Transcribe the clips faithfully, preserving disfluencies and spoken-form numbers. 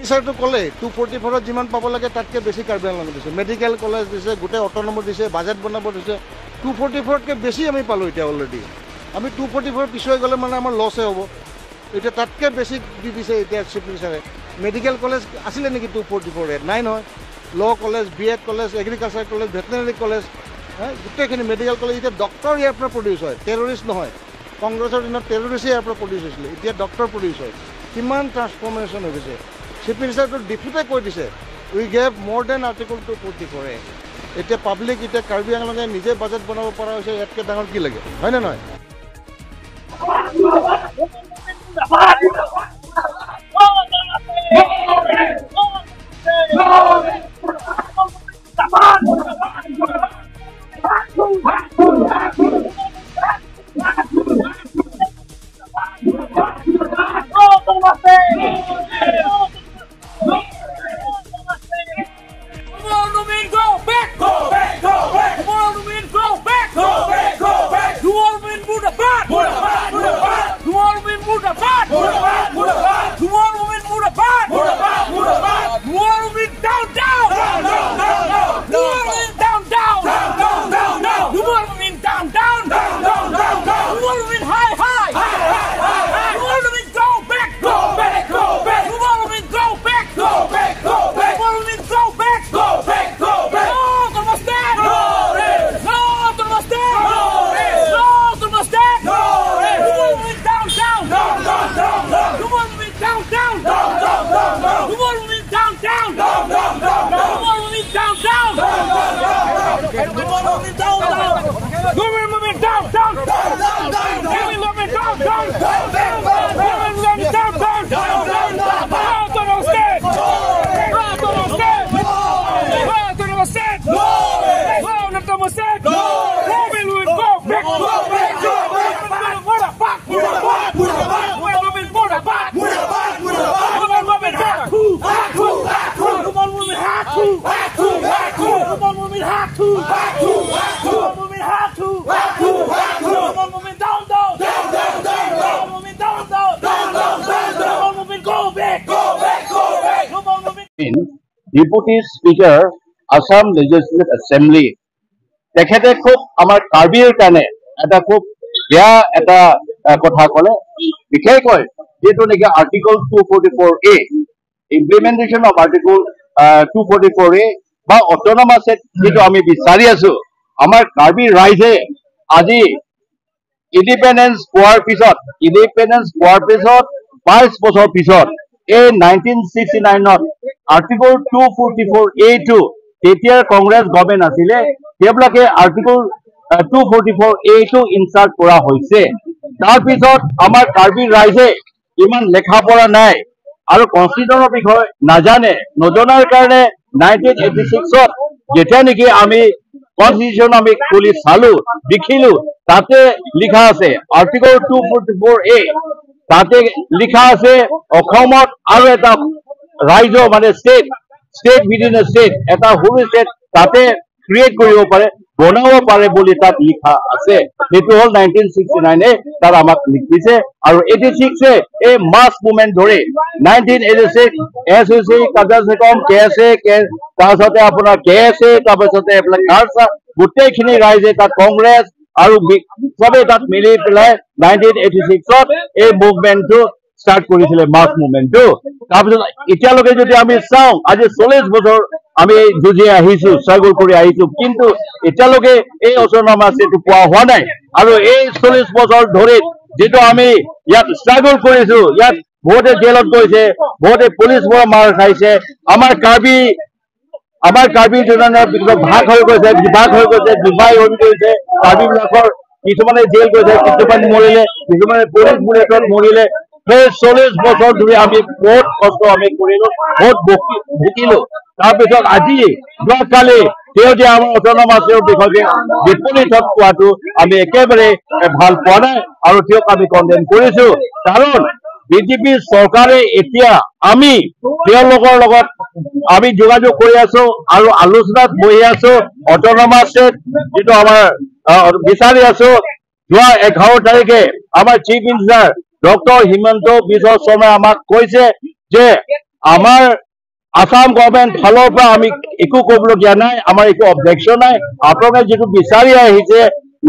ছাৰটো ক'লে two forty ফ'ৰত যিমান পাব লাগে তাতকৈ বেছি কাৰ্বি আংলঙত দিছে, মেডিকেল কলেজ দিছে, গোটেই অট'নমাছ দিছে, বাজেট বনাব দিছে। টু ফৰ্টি ফ'ৰতকৈ বেছি আমি পালোঁ এতিয়া অলৰেডি। আমি টু ফৰ্টি ফ'ৰ পিছুৱাই গ'লে মানে আমাৰ লছে হ'ব। এতিয়া তাতকৈ বেছি দি দিছে এতিয়া চিফ মিনিষ্টাৰে। মেডিকেল কলেজ আছিলে নেকি টু ফৰ্টি ফ'ৰ এত? নাই নহয়। Law college, B Ed college, agriculture college, veterinary college, হে, গোটেইখিনি মেডিকেল কলেজ। এতিয়া ডক্টৰ ইয়াৰ পৰা প্ৰডিউচ হয়, টেৰৰিষ্ট নহয়। কংগ্ৰেছৰ দিনত টেৰৰিষ্ট ইয়াৰ পৰা প্ৰডিউচ হৈছিলে, এতিয়া ডক্টৰ প্ৰডিউচ হয়। কিমান ট্ৰান্সফৰ্মেশ্যন হৈ গৈছে। চিফ মিনিষ্টাৰটো ডিফুটে কৈ দিছে, "We gave more than Article two forty four A." এতিয়া পাব্লিক, এতিয়া কাৰ্বি আংলঙে নিজে বাজেট বনাব পৰা হৈছে, ইয়াতকৈ ডাঙৰ কি লাগে, হয়নে নহয়? Numal Momin, go back! Go back! Go back! Numal Momin, go back! Go back! Go back! Numal Momin, murdabad! Murdabad! Murdabad! Numal Momin, murdabad! Murdabad! Murdabad! Numal Momin, murdabad! Murdabad! Murdabad! Numal Momin, down, down! Down, down, down, down! Numal Momin, down, down! Down, down, down, down! Numal Momin, down, down! Down, down, down, down! Numal Momin, high, high! High, high, high, high! Numal Momin, go back! Go back! Go back! Numal Momin, go back! Go back! Go back! Numal Momin, go back! Go back! Go back! No Autonomous State! No rest! No Autonomous State! No rest! No Autonomous State! No rest! Numal Momin, down, down! Down, down, down, down! Numal Momin, down, down! Down, down, down, down! Numal Momin, down, down! Down, down, down, down! Numal Momin, down, down! Down, down, down, down! Numal Momin, down, down! Numal Momin, down, down! Down, down, down, down! Numal Momin, down, down! Down, down, down, down! Numal Momin, down, down! Down, down, down, down! Autonomous State! Autonomous State! Autonomous State! Autonomous State! Numal Momin, go back! Go back! Go back! Murdabad! Murdabad! Murdabad! Numal Momin, murdabad! Murdabad! Murdabad! Numal Momin, hakhu! Hakhu! Hakhu! Numal Momin, hakhu! Hakhu! Hakhu! Numal Momin, hakhu! Hakhu! Hakhu! Numal Momin, hakhu! Hakhu! Hakhu! Numal Momin, down, down! Down, down, down, down! Numal Momin, down, down! Down, down, down, down! Numal Momin, go back! Go back! Go back! Numal Momin, Deputy Speaker, Assam Legislative Assembly, তেখেতে খুব আমাৰ কাৰ্বিৰ কাৰণে এটা খুব বেয়া এটা, আহ, কথা ক'লে। বিশেষকৈ যিটো নেকি Article two forty four A, implementation of Article, আহ, টু ফৰ্টি ফ'ৰ এ বা অট'নমাছ ষ্টেট যিটো আমি বিচাৰি আছো, আমাৰ কাৰ্বি ৰাইজে আজি ইণ্ডিপেণ্ডেন্স পোৱাৰ পিছত, ইণ্ডিপেণ্ডেন্স পোৱাৰ পিছত বাইছ বছৰ পিছত এই নাইনটিন ছিক্সটি নাইনত Article টু ফৰ্টি ফ'ৰ এ টু, তেতিয়াৰ কংগ্ৰেছ গভৰ্ণমেণ্ট আছিলে, সেইবিলাকে Article, আহ, টু ফৰ্টি ফ'ৰ এ টু ইনচাৰ্ট কৰা হৈছে। তাৰপিছত আমাৰ কাৰ্বি ৰাইজে ইমান লেখা পঢ়া নাই আৰু কনষ্টিটিউশ্যনৰ বিষয়ে নাজানে, নজনাৰ কাৰণে নাইনটিন এইটি ছিক্সত যেতিয়া নেকি আমি কনষ্টিটিউশ্যন আমি খুলি চালো, দেখিলো, তাতে লিখা আছে Article টু ফৰ্টি ফ'ৰ এ, তাতে লিখা আছে অসমত আৰু এটা ৰাজ্য, মানে state, state within a state, এটা সৰু ষ্টেট তাতে ক্ৰিয়েট কৰিব পাৰে, বনাব পাৰে বুলি তাত লিখা আছে। সেইটো হ'ল নাইনটিন ছিক্সটি নাইনে তাত আমাক লিখিছে। আৰু এইটি ছিক্সে এই মাছ মুভমেণ্ট ধৰি nineteen eighty six S U C, Karbi Anglong কম, কে এছ এ, কে, তাৰপিছতে আপোনাৰ কে এছ এ, তাৰপিছতে এইবিলাক কাৰ্চা, গোটেইখিনি ৰাইজে তাত কংগ্ৰেছ আৰু বি-, চবে তাত মিলি পেলাই নাইনটিন এইটি ছিক্সত এই মুভমেণ্টটো ষ্টাৰ্ট কৰিছিলে, মাছ মুভমেণ্টটো। তাৰপিছত এতিয়ালৈকে যদি আমি চাওঁ, আজি চল্লিছ বছৰ আমি যুঁজি আহিছো, ষ্ট্ৰাগল কৰি আহিছো, কিন্তু এতিয়ালৈকে এই অট'নমাছ ষ্টেটটো পোৱা হোৱা নাই। আৰু এই চল্লিছ বছৰ ধৰি যিটো আমি ইয়াত ষ্ট্ৰাগল কৰিছো, ইয়াত বহুতে জেলত গৈছে, বহুতে পুলিচৰ পৰা মাৰ খাইছে। আমাৰ কাৰ্বি, আমাৰ কাৰ্বি জনজাতিৰ ভিতৰত ভাগ হৈ গৈছে, বিভাগ হৈ গৈছে, ডিভাইড হৈ গৈছে। কাৰ্বিবিলাকৰ কিছুমানে জেল গৈছে, কিছুমানে মৰিলে, কিছুমানে পুলিচ বুলেটত মৰিলে। সেই চল্লিছ বছৰ ধৰি আমি বহুত কষ্ট আমি কৰিলো, বহুত ভুকি-, ভুকিলো। তাৰপিছত আজি, যোৱাকালি তেওঁ যে আমাৰ অট'নমাছৰ বিষয়ে বিপৰীতত কোৱাটো আমি একেবাৰে, এ, ভাল পোৱা নাই আৰু তেওঁক আমি কণ্ডেম কৰিছো। কাৰণ বিজেপি চৰকাৰে এতিয়া আমি তেওঁলোকৰ লগত আমি যোগাযোগ কৰি আছো আৰু আলোচনাত বহি আছো, অট'নমাছ ষ্টেট যিটো আমাৰ, আহ, বিচাৰি আছো। যোৱা এঘাৰ তাৰিখে আমাৰ চিফ মিনিষ্টাৰ ডক্টৰ হিমন্ত বিশ্ব শৰ্মাই আমাক কৈছে যে আমাৰ আছাম গভৰ্ণমেণ্ট ফালৰ পৰা আমি একো ক'বলগীয়া নাই, আমাৰ একো অবজেকশ্যন নাই। আপোনালোকে যিটো বিচাৰি আহিছে,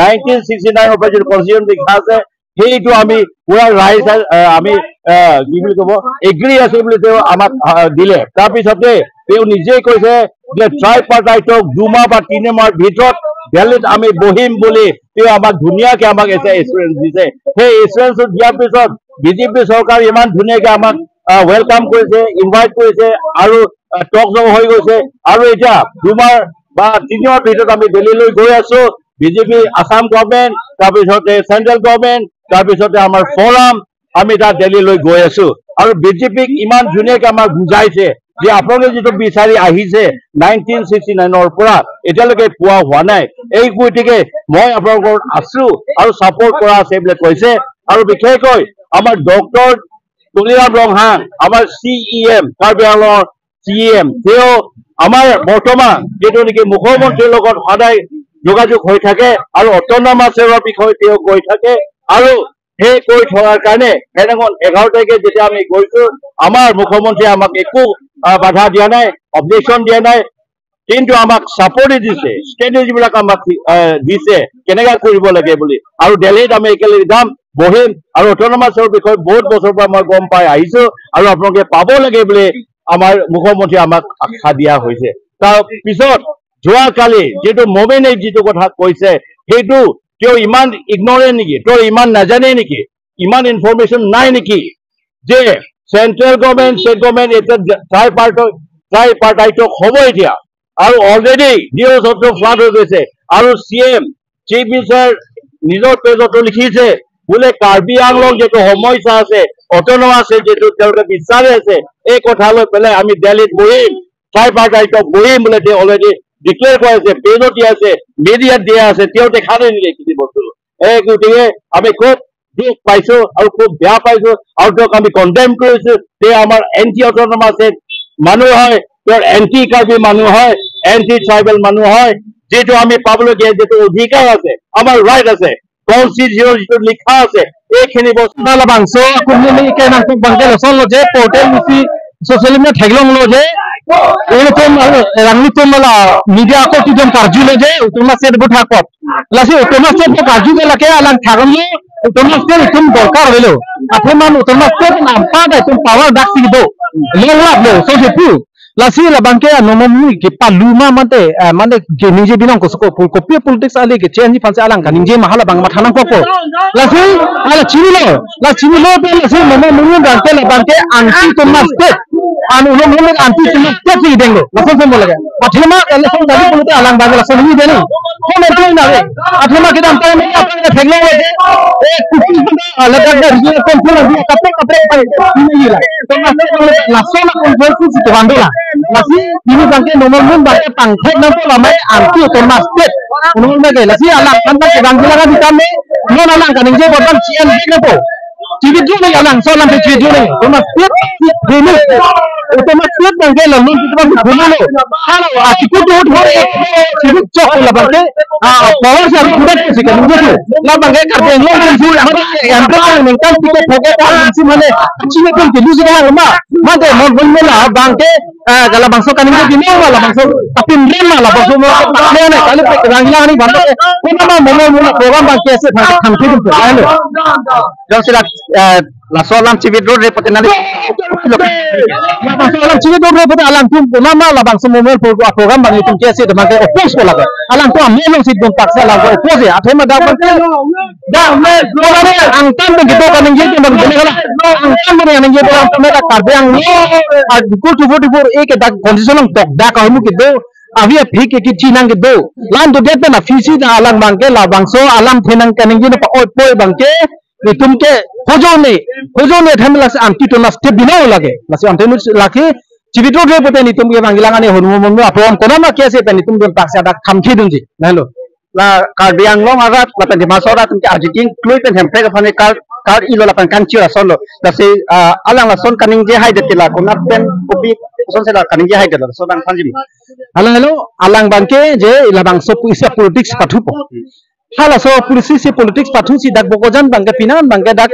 নাইনটিন ছিক্সটি নাইনৰ পৰা যিটো কনষ্টিটিউশ্যন লিখা আছে, সেইটো আমি পুৰা ৰাইজ, আহ, আমি, আহ, কি বুলি ক'ব, এগ্ৰী আছে বুলি তেওঁ আমাক, আহ, দিলে। তাৰপিছতে তেওঁ নিজে কৈছে যে ট্ৰাইপাৰ্টাইটক দুমাহ বা তিনিমাহৰ ভিতৰত দিল্লীত আমি বহিম বুলি তেওঁ আমাক ধুনীয়াকে আমাক এটা এচুৰেঞ্চ দিছে। সেই এচুৰেঞ্চটো দিয়াৰ পিছত বিজেপি চৰকাৰে ইমান ধুনীয়াকে আমাক, আহ, ৱেলকাম কৰিছে, ইনভাইট কৰিছে আৰু, আহ, টক জক হৈ গৈছে। আৰু এতিয়া দুমাহ বা তিনিমাহৰ ভিতৰত আমি দিল্লীলৈ গৈ আছো। বিজেপি আছাম গভৰ্ণমেণ্ট, তাৰপিছতে চেণ্ট্ৰেল গভৰ্ণমেণ্ট, তাৰপিছতে আমাৰ ফৰাম, আমি তাত দিল্লীলৈ গৈ আছো। আৰু বিজেপিক ইমান ধুনীয়াকে আমাক বুজাইছে যে আপোনালোকে যিটো বিচাৰি আহিছে নাইনটিন ছিক্সটি নাইনৰ পৰা এতিয়ালৈকে পোৱা হোৱা নাই। এই গতিকে মই আপোনালোকৰ আছো আৰু ছাপোৰ্ট কৰা আছে বুলি কৈছে। আৰু বিশেষকৈ আমাৰ ডক্টৰ তুলিৰাম ৰংহাং, আমাৰ চি ই এম, কাৰ্বি আংলঙৰ চি ই এম, তেওঁ আমাৰ বৰ্তমান যিটো নেকি মুখ্যমন্ত্ৰীৰ লগত সদায় যোগাযোগ হৈ থাকে আৰু অট'নমাছৰ বিষয়ে তেওঁ কৈ থাকে আৰু সেই কৈ থকাৰ কাৰণে সেইদিনাখন এঘাৰ তাৰিখে যেতিয়া আমি গৈছো, আমাৰ মুখ্যমন্ত্ৰীয়ে আমাক একো, আহ, বাধা দিয়া নাই, অবজেকশ্যন দিয়া নাই, কিন্তু আমাক ছাপোৰ্ট দিছে, ষ্ট্ৰেটেজীবিলাক আমাক, আহ, দিছে কেনেকা কৰিব লাগে বুলি। আৰু দিল্লীত আমি একেলগে যাম, বহিম আৰু অট'নমাছৰ বিষয়ে বহুত বছৰৰ পৰা মই গম পাই আহিছো আৰু আপোনালোকে পাব লাগে বুলি আমাৰ মুখ্যমন্ত্ৰীয়ে আমাক আশা দিয়া হৈছে। তাৰ পিছত যোৱাকালি যিটো মমিনে যিটো কথা কৈছে, সেইটো তেওঁ ইমান ইগনৰেণ্ট নেকি, তেওঁ ইমান নাজানে নেকি, ইমান ইনফৰমেশ্যন নাই নেকি যে চেণ্ট্ৰেল গভৰ্ণমেণ্ট, ষ্টেট গভৰ্ণমেণ্ট এতিয়া ট্ৰাইপাৰ্ট, ট্ৰাইপাৰ্টাইটক হ'ব এতিয়া। আৰু অলৰেডি নিউজতো ফ্লাড হৈ গৈছে। আৰু চি ই এম, চিফ মিনিষ্টাৰ নিজৰ পেজতো লিখিছে বোলে কাৰ্বি আংলং যিটো সমস্যা আছে, অট'নমাছ আছে যিটো তেওঁলোকে বিচাৰি আছে, এই কথা লৈ পেলাই আমি দিল্লীত বহিম, ট্ৰাইপাৰ্টাইটক বহিম বোলে তেওঁ অলৰেডি ডিক্লেয়াৰ কৰি আছে, পেজত দিয়া আছে, মিডিয়াত দিয়া আছে, তেওঁ দেখা নাই নেকি এইখিনি বস্তু? এই গতিকে আমি খুব দুখ পাইছো আৰু খুব বেয়া পাইছো আৰু তেওঁক আমি কণ্ডেম কৰিছো। তেওঁ আমাৰ এণ্টি অট'নমাছ মানুহ হয়, তেওঁৰ এণ্টি কাৰ্বি মানুহ হয়, এণ্টি ট্ৰাইবেল মানুহ হয়। যিটো আমি পাবলগীয়া যিটো অধিকাৰ আছে, আমাৰ ৰাইট আছে, কনষ্টিটিউশ্যন যিটো লিখা আছে, এইখিনি বস্তু na labangso akum ni ke nang tum bangke lason lo je portal isi social media theklonglo je, ilitum, rangni tum la media ko tu jom karjulo je, utum na set butha kot. Lasi autonomous state ke karju ke lake alang thagamlo, autonomous state itum dorkar avelo. Athema autonomous state nampa ta itum power dak si do. Long lap lo, so je pu. Lasi labangke anomo mu ke paluma mate, eh, mate ke ningje binong ko soko pul kopi politics ali ke change panse alang kaningje mahala bang mathanang koko. Lasi ala chinilo, la chinilo pe lasi mama munu bangke labangke anti autonomous state. An ulo munu anti autonomous state si denglo. Lason sen boleh. Athema election tadi puluh alang bang lason ini deni. Kau nanti na re. Athema kita angkai ini apa yang teknologi? Eh, kupi benda, ah, ledak dari sini konflik lagi, kapek kapek apa ini lah. Termasuk lason konflik si kebandel lah. Masih ini bangke nomor mun bangke pangkek nanti lama anti autonomous state. Menurut mereka, lasi alang kan kita bilang di kami, non alang kaningje borban cian di nepo. Civit dulu ya lang, so lang civit dulu. Autonomous state, dulu. Autonomous state bangke lalu kita bang dulu. Kalau, ah, civit dulu, dulu, eh, civit cok lah bangke, ah, power sih harus kuda sih kan dulu. Lah bangke Karbi Anglong kan dulu, mana yang kan ningkan tiket pakai kan sih mana? Civit kan dulu sih kan lama. Mana mau mau lah bangke, ah, kalau bangso kaningje binong lah bangso, tapi lima lah bangso mau mana kalau pakai orang hilang nih bangke. Kau nama mau mau program bangke sih bangke tangkil itu, kan? Jongsi la, eh, laso alam civit road re pati nali. Laso alam civit road re pati alangtum nama labangso memorial pro-, program bang itum ke si teman ke oppose ko lagi. Alangtum ami long si dun paksa alangtum oppose ya. Athema dak bang ke. Dak me, angtan bang kita kaningje bang bini kala. Angtan bang kaningje bang kami dak Karbi Anglong. Ah, dukul tubu tubu eh ke dak condition lang tok dak kahimu gitu. Avi aphi ke kichi nang gitu. Lan tu dia na fisi na alang bangke labangso alam phenang kaningje na pa oi poi bangke. Itum ke hojone, hojone tham lasi anti autonomous state binong lage. Lasi anti autonomous lake civit road re pute itum ke bang ilang ani honu mon apom kona ma ke se pen itum don tak se ada kham khi dunji. Nalo. La Karbi Anglong arat, la pen Dima Hasao arat, itum ke arjiking klui pen hemprek aphan kar, kar ilo la pen kan chira son lo. Lasi, ah, alang lason kaningje hai de tila, kona pen kopi son se la kaningje hai de la, so bang panjim. Hello, hello, alang bangke je labangso pu isi politics pathupo. Halaso pu isi politics pathu si dak Bokajan bangke pinan bangke dak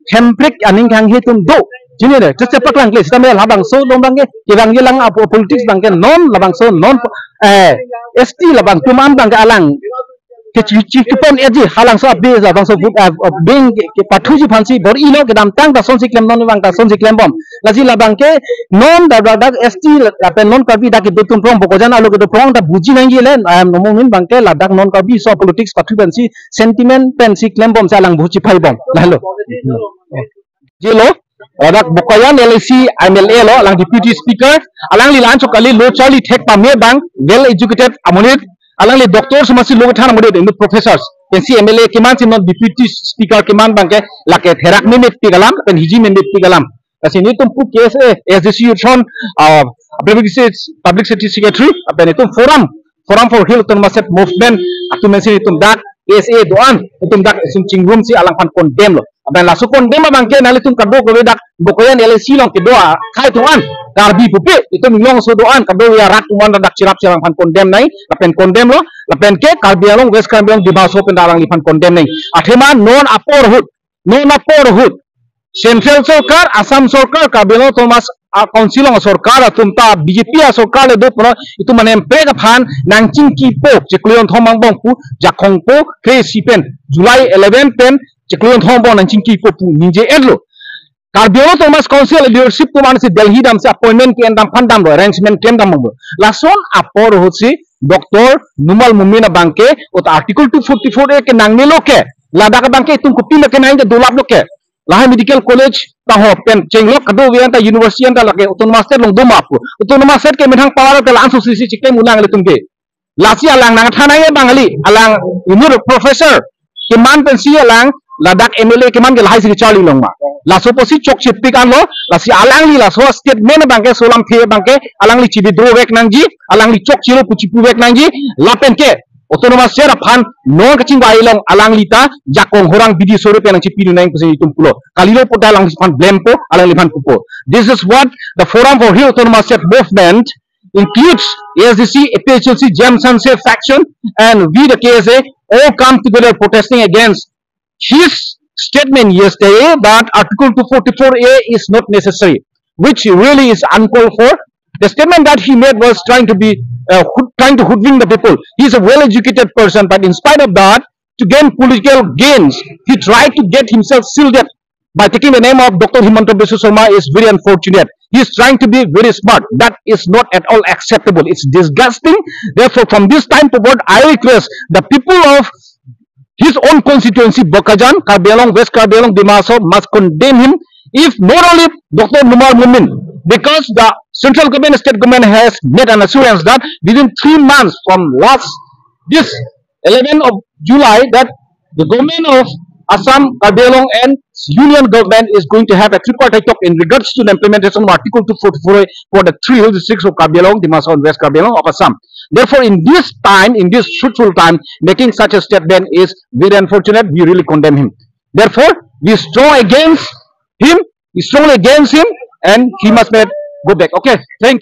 hemprek aning khang hitum do. Chini de, cheche paklang kle, sitame labangso along abangke, kevangji alang apo politics abangke non, labangso non, eh, S T labang atum an abangke alang. Kechikchik kepon eji, halangso abe, labangso vote, eh, being ke, kepathuji aphansi, bor-ilo kedamtang ta sonsi klem non abang ta sonsi klembom. Lasi labangke, non dak dak dak S T lapen non Karbi dak kedo atum prong, Bokajan arlo kedo prong ta buji nangji le, I am no momin abangke, ladak non Karbi aso politics pathu pensi, sentiment pensi klembomsi alang buji phaibom. Lahelo. Jilo, ladak Bokajan L A C M L A lo, alang deputy speaker, alangli la-anchot kali, lo charli thek pame abang, well educated amonit, alangli doctor sumasi lo kethan amonit, inut professors, pensi M L A kemansi non deputy speaker keman abangke, lake therak memepik alam, pen hiji memepik alam. Lasi nelitum pu K S A, S D C Youth Front, ah, public se-, public safety secretary, lapen itum forum, Forum for Hill Autonomous State Movement atum pensi itum dak K S A do-an, itum dak itum chingrumsi alangphan condemn lo. Lapen laso condemn abangke nanglitum kadokave dak Bokajan L A C along kedo akhei atum an, Karbi pupe, itum inglongso do-an, kadokave arat atum an dak chirapsi alangphan condemn nangji, lapen condemn lo, lapen ke Karbi Anglong, West Karbi Anglong, Dima Hasao pen dak alangliphan condemn nangji. Athema non apor ahut, non apor ahut, Central Sorkar, Assam Sorkar, Karbi Anglong Autonomous, ah, Council along sorkar atum ta B J P asorkar le do pulo, itum mane emprek aphan nangchingkipo, chiklo kethom angbong pu, jakong po, kre-isi pen, July eleven pen, chiklo kethom angbong nangchingkipo pu ningje-etlo. Karbi Anglong Autonomous Council leadership atum ansi Delhi damsi appointment ke-en dam aphan damlo, arrangement klem dam damlo. Lason apor ahutsi Doctor Numal Momin abangke, ut Article two forty-four A ke nangnelo ke, ladak abangke itum kopi ma kenangji ta dolaplo ke. Lahai medical college ta ho pen chenglok kadokave anta university anta lake autonomous state along do ma pu. Autonomous state ke methang power ke la-anchot sisi chiklem unang ilitum ke. Lasi alang nangthan nangji abang kali, alang inut professor keman pensi alang ladak M L A keman ke lahai si charli long ma. Laso apotsi chokchepik anlo, lasi alangli laso statement abangke, so lamthe abangke, alangli chi-withdraw vek nangji, alangli chokchelo pu chipu vek nangji, lapen ke autonomous state aphan non kachingvai along alangli ta jakong horang bidi sore pen nangchipidun nangji pusi itum pulo. Kalilo pu ta alangliphan blame po, alangliphan pupo. This is what the Forum for Hill Autonomous State Movement includes A S D C, A P H L C, J M Shanse faction, and we the K S A all come together protesting against his statement yesterday that Article two forty-four A is not necessary, which really is uncalled for. The statement that he made was trying to be, uh, hood-, trying to hoodwink the people. He's a well-educated person, but in spite of that, to gain political gains, he tried to get himself shielded by taking the name of Doctor Himanta Biswa Sarma is very unfortunate. He is trying to be very smart. That is not at all acceptable. It's disgusting. Therefore, from this time forward, I request the people of his own constituency, Bokajan, Karbi Anglong, West Karbi Anglong, Dima Hasao must condemn him. If not only Doctor Numal Momin, because the central government, state government has made an assurance that within three months from last, this eleventh of July, that the government of Assam, Karbi Anglong and union government is going to have a tripartite talk in regards to the implementation of Article two forty-four A for the three hill districts of Karbi Anglong, Dima Hasao and West Karbi Anglong of Assam. Therefore, in this time, in this fruitful time, making such a statement is very unfortunate. We really condemn him. Therefore, we strong against him, we strongly against him, and he must be go back. Okay, thank you.